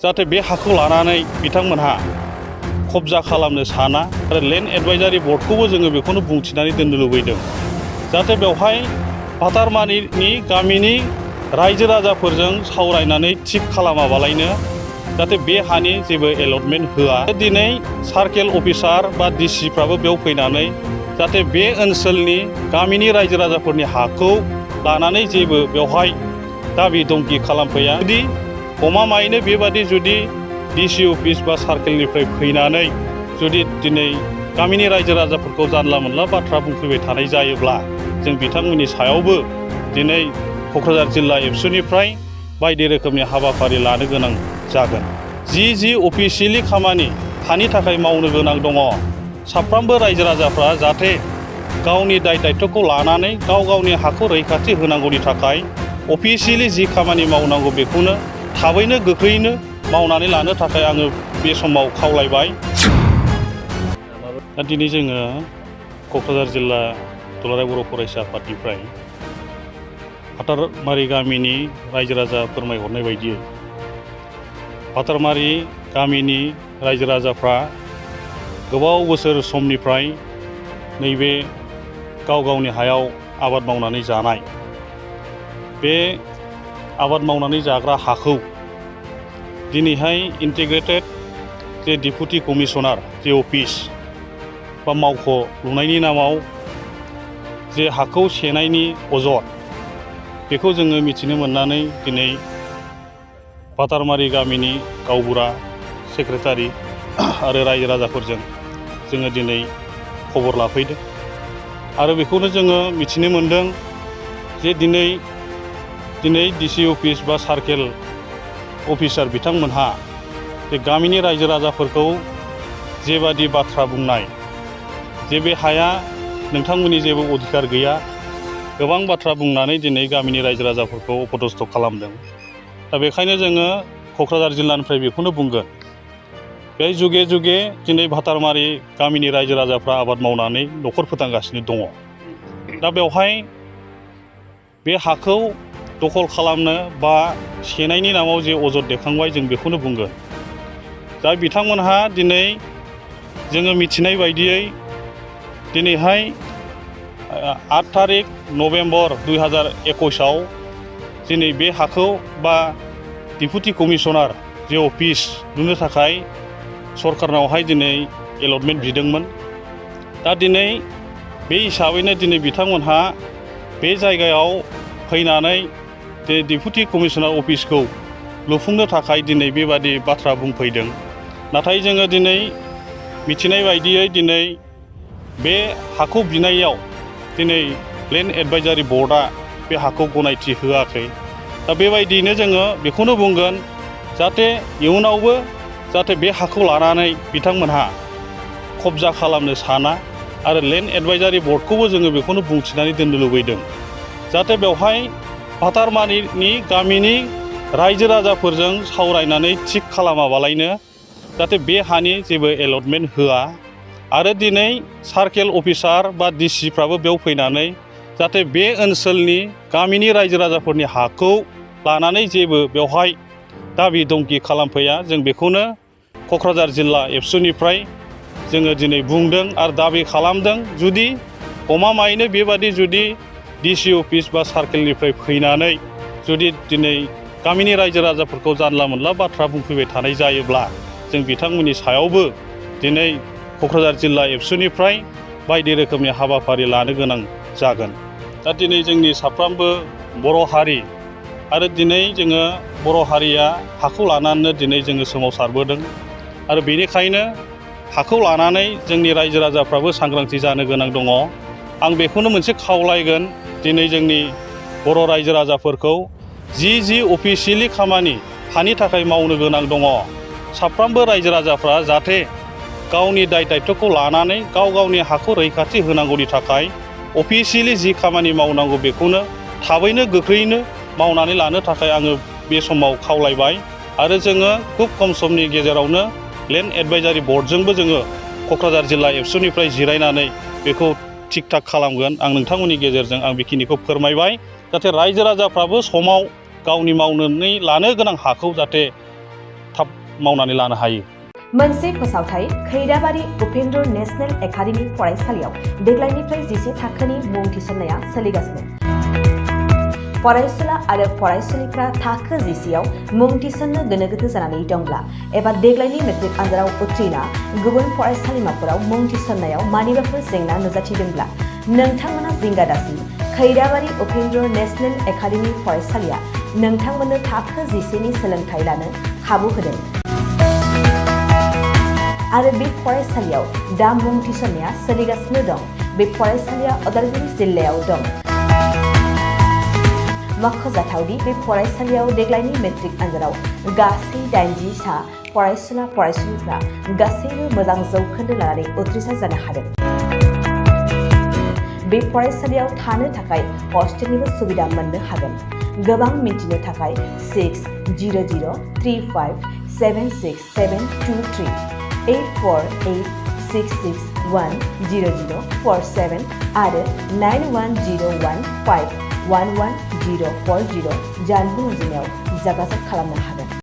जाहाथे बे हाखौ लानानै बिथांमोनहा कब्जा खालामनो साना आरो लेन्ड एडभाइजारि बर्डखौबो जोङो बेखौनो बुंथिनानै दोननो लुबैदों जाहाथे बेवहाय भातारमारिनि गामिनि रायजो राजाफोरजों सावरायनानै थिग खालामाबालायनो जाहाथे बे हानि जेबो एलटमेन्ट होआ। दिनै सार्केल अफिसार बा डिसिफ्राबो बेयाव फैनानै जाहाथे बे ओनसोलनि गामिनि रायजो राजाफोरनि हाखौ लानानै जेबो बेवहाय दाबि दमखि खालामफैया। जुदि गमामायैनो बेबादि जुदि डिसि अफिस बा सार्केलनिफ्राय फैनानै जुदि दिनै गामिनि रायजो राजाफोरखौ जानला मोनला बाथ्रा बुंफैबाय थानाय जायोब्ला जों बिथांमोननि सायावबो दिनै क'क्राझार जिल्ला एबसुनिफ्राय बायदि रोखोमनि हाबाफारि लानो गोनां जागोन। जि अफिसियेलि खामानि हानि थाखाय मावनो गोनां दङ, साफ्रोमबो रायजो राजाफ्रा जाहाथे गावनि दायित्वखौ लानानै गावनि हाखौ रैखाथि होनांगौनि थाखाय अफिसियेलि जि खामानि मावनांगौ बेखौनो थाबैनो गोख्रैनो मावनानै लानो थाखाय आङो बे समाव खावलायबाय। दा दिनै जोङो क'क्राझार जिल्ला दुलाराय बर' फरायसा आफादनिफ्राय भातारमारि गामिनि रायजो राजा फोरमायहरनाय बायदियै भातारमारि गामिनि रायजो राजाफ्रा गोबाव बोसोर समनिफ्राय नैबे गावनि हायाव आबाद मावनानै जानाय बे आबाद मावनानै जाग्रा हाखौ दिनैहाय इन्टिग्रेटेड जे डेपुटि कमिशनार जे अफिस बा मावख' लुनायनि नामाव जे हाखौ सेनायनि अजद बेखौ जोङो मिथिनो मोननानै दिनै भातारमारि गामिनि गावबुरा सेक्रेटारि आरो रायजो राजाफोरजों जोङो दिनै खबर लाफैदों आरो बेखौनो जोङो मिथिनो मोनदों जे दिनै डिसि अफिस बा सार्केल अफिसार बिथांमोनहा जे गामिनि रायजो राजाफोरखौ जेबादि बाथ्रा बुंनाय जे बे हाया नोंथांमोननि जेबो अधिकार गैया, गोबां बाथ्रा बुंनानै दिनै गामिनि रायजो राजाफोरखौ अपदस्थ खालामदों। दा बेखायनो जोङो क'क्राझार जिल्लानिफ्राय बेखौनो बुंगोन, बे जुगे जुगे दिनै भातारमारि गामिनि रायजो राजाफ्रा आबाद मावनानै न'खर फोथांगासिनो दङ। दा बेवहाय बे हाखौ दखल खालामनो बा सेनायनि नामाव जे अजद दैखांबाय जों बेखौनो बुंगोन। दा बिथांमोनहा दिनै जोङो मिथिनाय बायदियै दिनैहाय 8 थारिख नभेम्बर 2021आव दिनै बे हाखौ बा डेपुटि कमिशनार जे अफिस लुनो थाखाय सरकारनावहाय दिनै एलटमेन्ट बिदोंमोन। दा दिनै बे हिसाबैनो दिनै बिथांमोनहा बे जायगायाव फैनानै जे डेपुटि कमिशनार अफिसखौ लुफुंनो थाखाय दिनै बेबादि बाथ्रा बुंफैदों। नाथाय जोङो दिनै मिथिनाय बायदियै दिनै बे हाखौ बिनायाव दिनै लेन्ड एडभाइजारि बर्डआ बे हाखौ गनायथि होआखै। दा बेबायदियैनो जोङो बेखौनो बुंगोन जाहाथे इयुनावबो जाहाथे बे हाखौ लानानै बिथांमोनहा कब्जा खालामनो साना आरो लेन्ड एडभाइजारि बर्डखौबो जोङो बेखौनो बुंथिनानै दोननो लुबैदों जाहाथे बेवहाय भातारमारिनि गामिनि रायजो राजाफोरजों सावरायनानै थिग खालामाबालायनो जाहाथे बे हानि जेबो एलटमेन्ट होआ आरो दिनै सार्केल अफिसार बा डिसिफ्राबो बेयाव फैनानै जाहाथे बे ओनसोलनि गामिनि रायजो राजाफोरनि हाखौ लानानै जेबो बेवहाय दाबि दमखि खालामफैया। जों बेखौनो क'क्राझार जिल्ला एबसुनिफ्राय जोङो दिनै बुंदों आरो दाबि खालामदों। जुदि गमामायैनो बेबादि जुदि डिसि अफिस बा सार्केलनिफ्राय फैनानै जुदि दिनै गामिनि रायजो राजाफोरखौ जानला मोनला बाथ्रा बुंफैबाय थानाय जायोब्ला जों बिथांमोननि सायावबो दिनै क'क्राझार जिल्ला एबसुनिफ्राय बायदि रोखोमनि हाबाफारि लानो गोनां जागोन। दा दिनै जोंनि साफ्रोमबो बर' हारि आरो दिनै जोङो बर' हारिया हाखौ लानानैनो दिनै जोङो सोमावसारबोदों आरो बेनिखायनो हाखौ लानानै जोंनि रायजो राजाफ्राबो सांग्रांथि जानो गोनां दङ। आं बेखौनो मोनसे खावलायगोन दिनै जोंनि बर' रायजो राजाफोरखौ जि अफिसियेलि खामानि हानि थाखाय मावनो गोनां दङ, साफ्रोमबो रायजो राजाफ्रा जाहाथे गावनि दायित्वखौ लानानै गावनि हाखौ रैखाथि होनांगौनि थाखाय अफिसियेलि जि खामानि मावनांगौ बेखौनो थाबैनो गोख्रैनो मावनानै लानो थाखाय आङो बे समाव खावलायबाय आरो जोङो खुब खम समनि गेजेरावनो लेन्ड एडभाइजारि बर्डजोंबो जोङो क'क्राझार जिल्ला एबसुनिफ्राय जिरायनानै बेखौ थिग थाक खालामगोन। आं नोंथांमोननि गेजेरजों आं बेखिनिखौ फोरमायबाय जाहाथे रायजो राजाफ्राबो समाव गावनि मावनानै लानो गोनां हाखौ जाहाथे थाब मावनानै लानो हायो। मोनसे फोसावथाय खैराबारि उपेन्द्र नेशनेल एकाडेमि फरायसालियाव देग्लायनिफ्राय 11 थाखोनि मुं थिसननाया सोलिगासिनो। फरायसुला आरो फरायसुलिफ्रा थाखो 11आव मुं थिसननो गोनो गोथो जानानै दंब्ला एबा देग्लायनि मेट्रिक आनजादाव उथ्रिना गुबुन फरायसालिमाफोराव मुं थिसननायाव मानिबाफोर जेंना नुजाथिदोंब्ला नोंथांमोना जिंगा दासि। खैराबारि उपेन्द्र नेशनेल एकाडेमि फरायसालिया नोंथांमोननो थाखो 11नि सोलोंथाइ लानो खाबु होदों आरो बे फरायसालियाव दा मुं थिसननाया सोलिगासिनो दं। बे फरायसालिया उदालगुरि जिल्लायाव दं। मख'जाथावदि बे फरायसालियाव देग्लायनि मेट्रिक आनजादाव गासै 80 सा फरायसुला फरायसुलिफ्रा गासैबो मोजां जौखोन्दो लानानै उथ्रिसार जानो हादों। बे फरायसालियाव थानो थाखाय हस्टेलनिबो सुबिदा मोननो हागोन। गोबां मिन्थिनो थाखाय 6003576723 8486610047 आरो 9101511040 जानबुं अनजिमायाव जगाजग खालामनो हागोन।